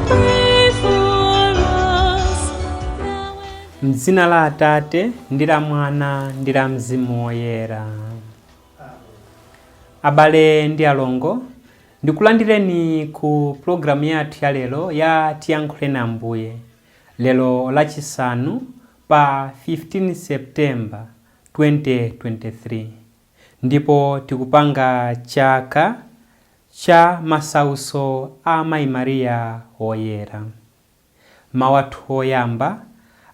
Pray for us now and Mdzina la Atate ndi la Mwana ndi la Mzimu Woyera. Abale ndi alongo, ndikulandireni ku pulogalamu yathu ya lero ya Tiyankhuleni Ambuye, lero lachisanu pa 15 September 2023, ndipo tikupanga chaka cha masautso a Mayi Mariya Woyera. Mawu athu oyamba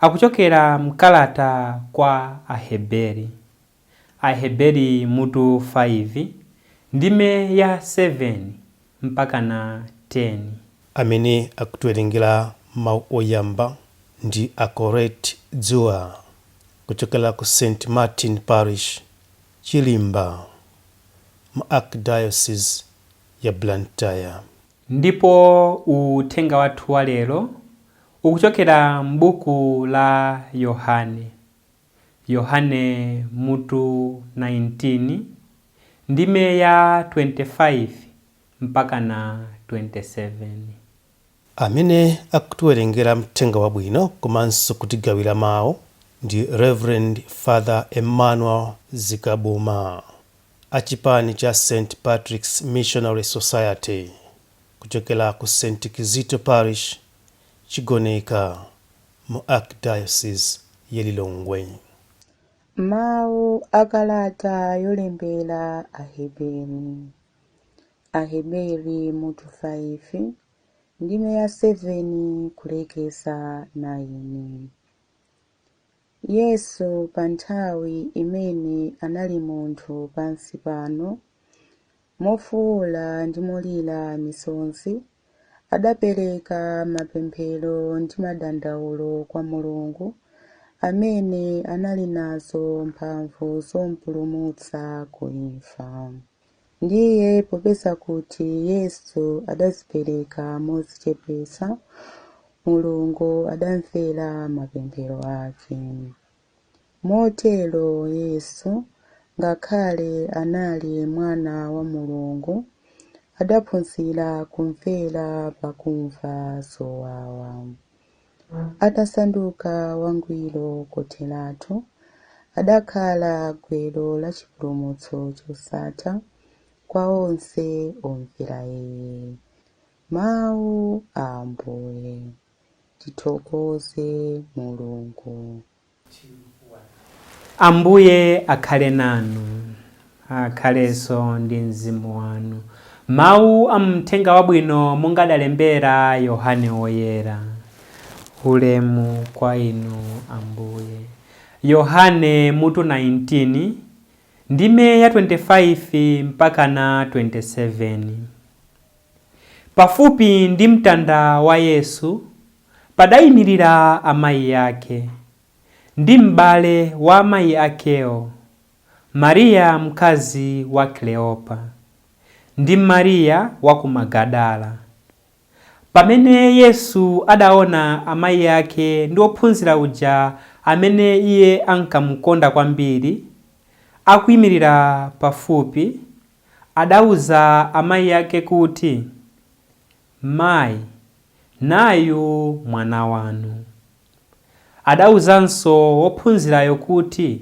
akuchokera mkalata kwa Aheberi, Aheberi mutu 5 ndime ya 7 mpaka na 10. Amene akutiwerengera mawu oyamba ndi a Corette Dzuwa kuchokera ku St Martin Parish, Chilimba, mu Archdiocese ya Blantyre. Ndipo uthenga wathu wa lero ukuchokera m'buku la Yohane, Yohane mutu 19 ndime ya 25 mpaka na 27. Amene akutiwerengera mthenga wabwino komanso kutigawira mawu ndi Reverend Father Emmanuel Zikabuma achipani cha St Patrick's Missionary Society kuchokera ku St Kizito Parish, Chigoneka, mu Archdiocese ya Lilongwe. Mawu akalata yolembera Aheberi. Aheberi mutu 5 ndime ya 7 kulekeza 9. Yesu pa nthawi imene anali munthu pansi pano, mofuwula ndi molira misozi, adapereka mapemphero ndi madandawulo kwa Mulungu amene anali nazo mphamvu zompulumutsa ku imfa. Ndiye popeza kuti Yesu adadzipereka modzichepetsa, Mulungu adamvera mapemphero ake. Motero Yesu, ngakhale anali mwana wa Mulungu, adaphunzira kumvera pakumva zowawa. Atasanduka wangwiro kotheratu, adakhala gwero la chipulumutso chosatha kwa onse omvera Iye. Mawu a Ambuye. Tithokoze Mulungu. Ambuye akhale nanu. Akhalenso ndi mzimu wanu. Mawu a mthenga wabwino monga adalembera Yohane Woyera. Ulemu kwa inu, Ambuye. Yohane mutu 19 ndime ya 25 mpaka na 27. Pafupi ndi mtanda wa Yesu padayimirira amayi ake ndi m'bale wa amayi akewo, Mariya mkazi wa Kleopa ndi Mariya wa ku Magadala. Pamene Yesu adaona amayi ake ndi wophunzira uja amene iye ankamukonda kwambiri akuyimirira pafupi, adauza amayi ake kuti, "Mayi, nayu mwana wanu." Adawuzanso wophunzirayo kuti,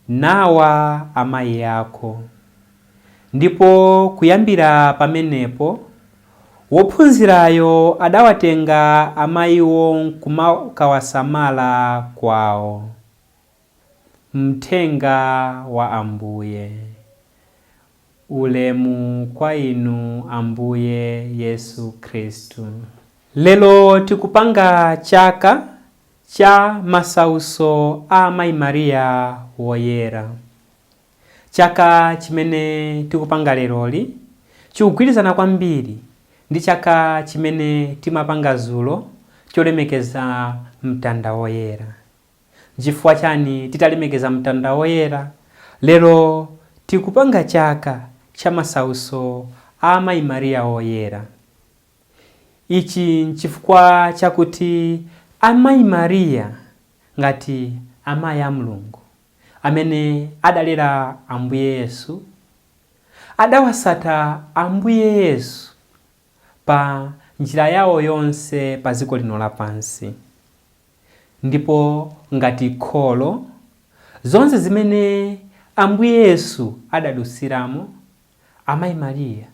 "Nawa amayi ako." Ndipo kuyambira pamenepo wophunzirayo adawatenga amayiwo nkumakawasamala kwawo. Mthenga wa Ambuye. Ulemu kwa inu, Ambuye Yesu Khristu. Lero tikupanga chaka cha masautso a Mayi Mariya Woyera. Chaka chimene tikupanga leroli chikugwirizana kwambiri ndi chaka chimene timapanga zulo cholemekeza mtanda woyera. Nchifukwa chani titalemekeza mtanda woyera, lero tikupanga chaka cha masautso a Mayi Mariya Woyera? Ichi nchifukwa chakuti Amayi Mariya, ngati amayi a Mulungu amene adalera Ambuye Yesu, adawasata Ambuye Yesu pa njira yawo yonse pa dziko lino lapansi. Ndipo ngati kholo, zonse zimene Ambuye Yesu adadusiramo, Amayi Mariya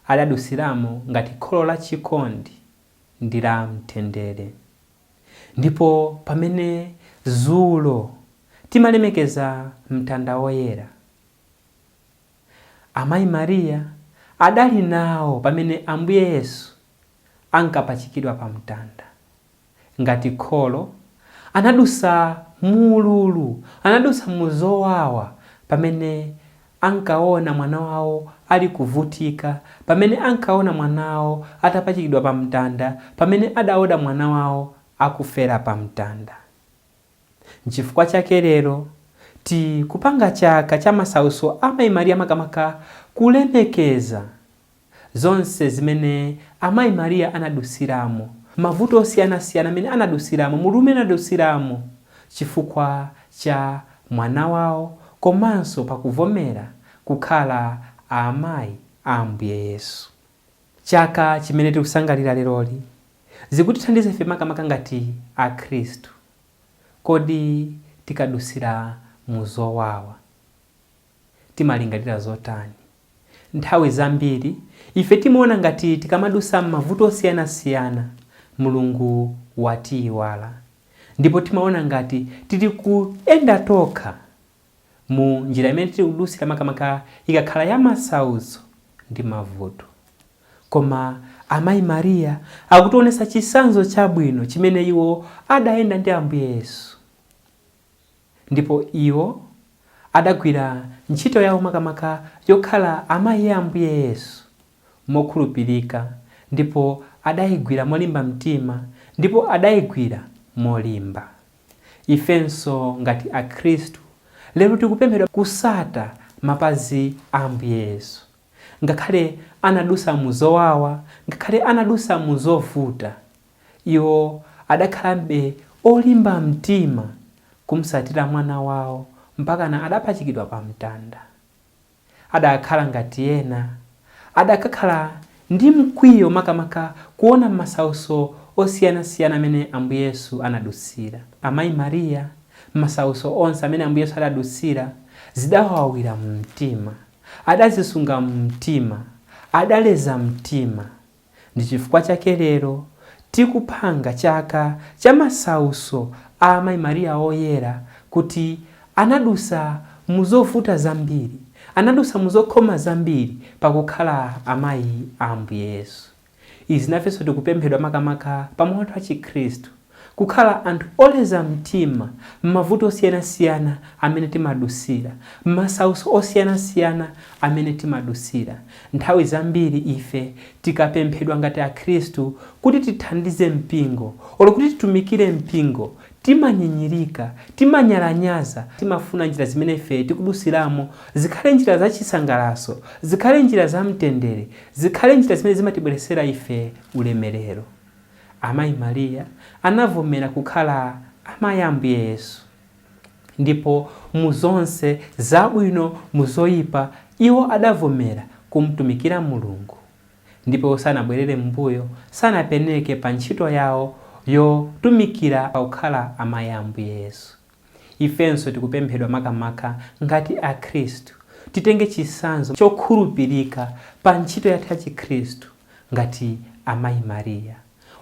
adadusiramo ngati kholo la chikondi ndi la mtendere. Ndipo pamene zulo timalemekeza mtanda woyera, Amayi Mariya adali nawo pamene Ambuye Yesu ankapachikidwa pa mtanda. Ngati kholo, anadusa muululu, anadusa muzowawa pamene ankaona mwana wawo ali kuvutika, pamene ankaona mwana wawo atapachikidwa pa mtanda, pamene adaona mwana wawo akufera pa mtanda. Nchifukwa chake lero tikupanga chaka cha masautso a Amayi Mariya, makamaka kulemekeza zonse zimene Amayi Mariya anadusiramo, mavuto osiyanasiyana amene anadusiramo, mululu umene anadusiramo chifukwa cha mwana wawo komanso pakuvomera kukhala amayi a Ambuye Yesu. Chaka chimene tikusangalira leroli zikutithandiza ife makamaka ngati Akhristu. Kodi tikadusira mu zowawa timalingalira zotani? Nthawi zambiri ife timaona ngati tikamadusa m'mavuto osiyanasiyana Mulungu watiyiwala, ndipo timaona ngati tili kuyenda tokha mu njira imene tili kudusira, makamaka ikakhala ya masautso ndi mavuto. Koma Amayi Mariya akutionetsa chitsanzo chabwino chimene iwo adayenda ndi Ambuye Yesu, ndipo iwo adagwira ntchito yawo makamaka yokhala amayi a Ambuye Yesu mokhulupirika, ndipo adayigwira molimba mtima, ndipo adayigwira molimba. Ifenso ngati Akhristu lero tikupemphedwa kusata mapazi a Ambuye Yesu. Ngakhale anadusa mu zowawa, ngakhale anadusa mu zovuta, iwo adakhalabe olimba mtima kumsatira mwana wawo mpakana adapachikidwa pa mtanda. Adakhala ngati ena, adakakhala ndi mkwiyo makamaka kuona masautso osiyanasiyana amene Ambuye Yesu anadusira. Amayi Mariya, masautso onse amene Ambuye Yesu adadusira zidawawawira mumtima, adazisunga mumtima, adaleza mtima. Ndi chifukwa chake lero tikupanga chaka cha masautso a Amayi Mariya Oyera, kuti anadusa muzovuta zambiri, anadusa muzokhoma zambiri pakukhala amayi a Ambuye Yesu. Izi nafenso tikupemphedwa makamaka pa moyo wathu wa Chikhristu kukhala anthu oleza mtima m'mavuto osiyanasiyana amene timadusira, m'masautso osiyanasiyana amene timadusira. Nthawi zambiri ife tikapemphedwa ngati Akhristu kuti tithandize mpingo olo kuti titumikire mpingo, timanyinyirika, timanyalanyaza, timafuna njira zimene ife tikudusiramo zikhale njira zachisangalatso, zikhale njira zamtendere, zikhale njira zimene zimatibweretsera ife ulemerero. Amayi Mariya anavomera kukhala amayi a Ambuye Yesu, ndipo mu zonse zabwino, mu zoyipa, iwo adavomera kumtumikira Mulungu, ndipo sanabwerere m'mbuyo, sanapeneke pa ntchito yawo yotumikira pakukhala amayi a Ambuye Yesu. Ifenso tikupemphedwa makamaka ngati Akhristu titenge chitsanzo chokhulupirika pa ntchito yathu ya Chikhristu ngati Amayi Mariya.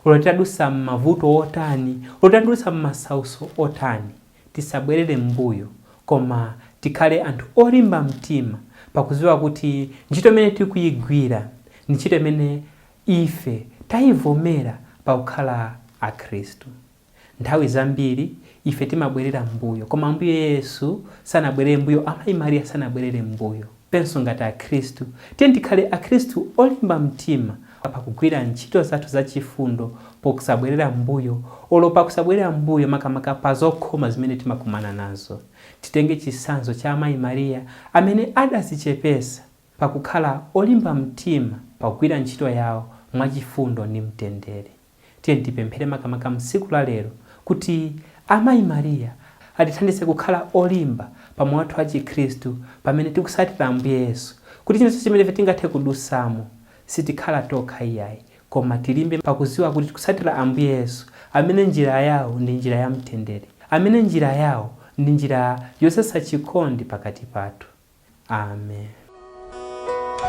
Olo titadusa m'mavuto otani, olo titadusa m'masautso otani, tisabwerere m'mbuyo, koma tikhale anthu olimba mtima pakudziwa kuti ntchito imene tikuyigwira ndi ntchito imene ife tayivomera pakukhala Akhristu. Nthawi zambiri ife timabwerera m'mbuyo, koma Ambuye Yesu sanabwerere m'mbuyo, Amayi Mariya sanabwerere m'mbuyo. Ifenso ngati Akhristu, tiyeni tikhale Akhristu olimba mtima pakugwira ntchito zathu zachifundo posabwerera m'mbuyo, olo pakusabwerera m'mbuyo makamaka pa zokhoma zimene timakumana nazo. Titenge chitsanzo cha Amayi Mariya amene adadzichepetsa pakukhala olimba mtima pakugwira ntchito yawo mwachifundo ndi mtendere. Tiyeni tipemphere makamaka mtsiku la lero kuti Amayi Mariya atithandize kukhala olimba pa moyo wathu wa Chikhristu pamene tikusatira Ambuye Yesu, kuti chilichonse chimene ife tingathe kudusamo sitikhala tokha iyayi, Koma tilimbe pakuziwa kuti tikusatira Ambuye Yesu, amene njira yawo ndi njira ya mtendere, amene njira yawo ndi njira yosesa chikondi pakati pathu. Amen.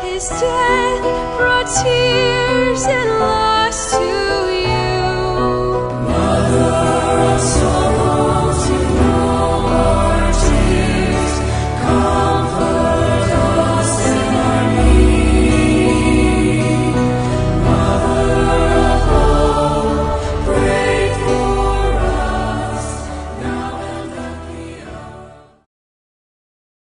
His death brought tears and loss to.